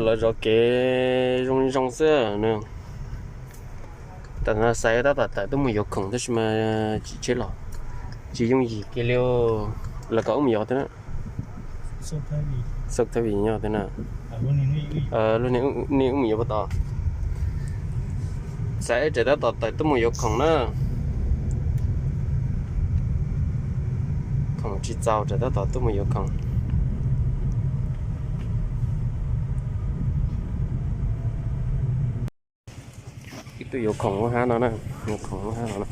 Lawv zov kev zoo zoo xwb na. Tam no xaiv tab tom tawm tuaj mus yuav khoom tab sis mas tsis tsheb los, tsis yooj yim kiag li. Lawv kom wb mus yuav thiab na. Xauj Thaj Vim nyob thiab na. Lub niag wb mus yuav puas tau. Xaiv tseem tab tom tawm tuaj mus yuav khoom na. Khoom tsis txaus tseem tab tom tuaj mus yuav khoom. Ib tug yuav khoom lub hab no na, yuav khoom lub hab no na.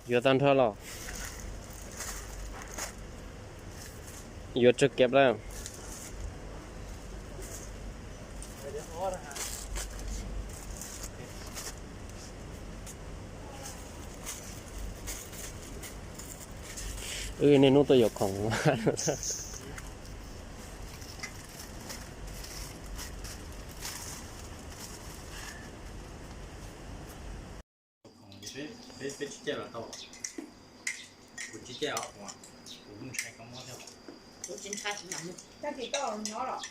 Yuav tag nrho los? Yuav tsawg kiav lawm? Wb niaj hnub tuaj yuav khoom. Peb tsis caij los tau. Kuv tsis caij os, kuv ntshai kab mob thiab. Kuv tsis ntshai, kuv nyob no los.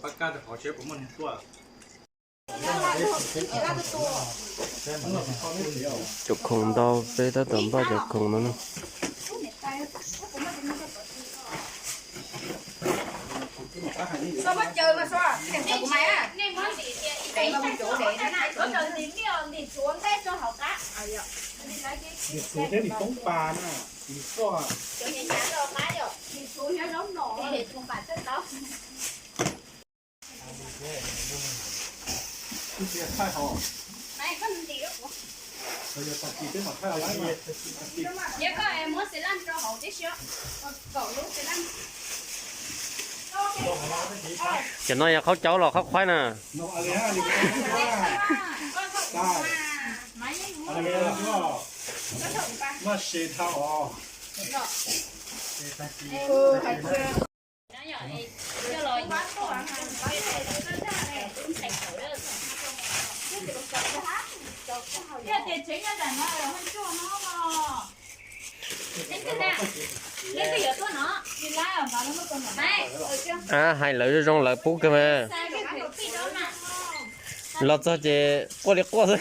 Pab kaj rau qhov seb puas muaj neeg tuaj. Cov khoom ntau, peb tab tom npaj cov khoom no na. Cov no yog qhaub caub los qhaub qhuaib na? Hais lawv zoo zoo lawv pub kawg mas. Los txog ces quaj li quaj xwb.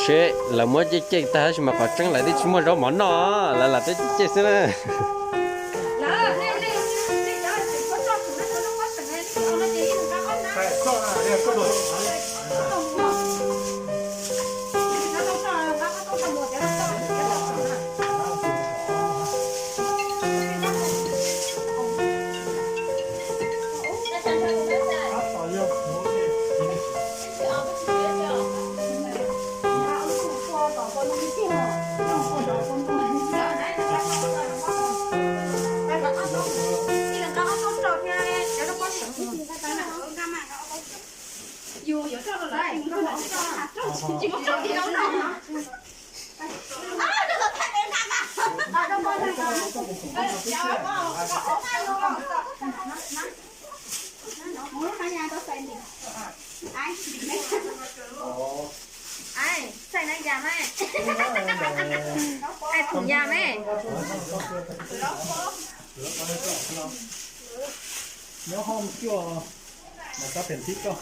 Seb lawv muab cem cem tag tab sis mas qhov tseeb lawv twb tsis muaj zaub mov noj, lawv lam peb cem cem xwb na. Nyob hauv cuaj mas tab pem tib koj.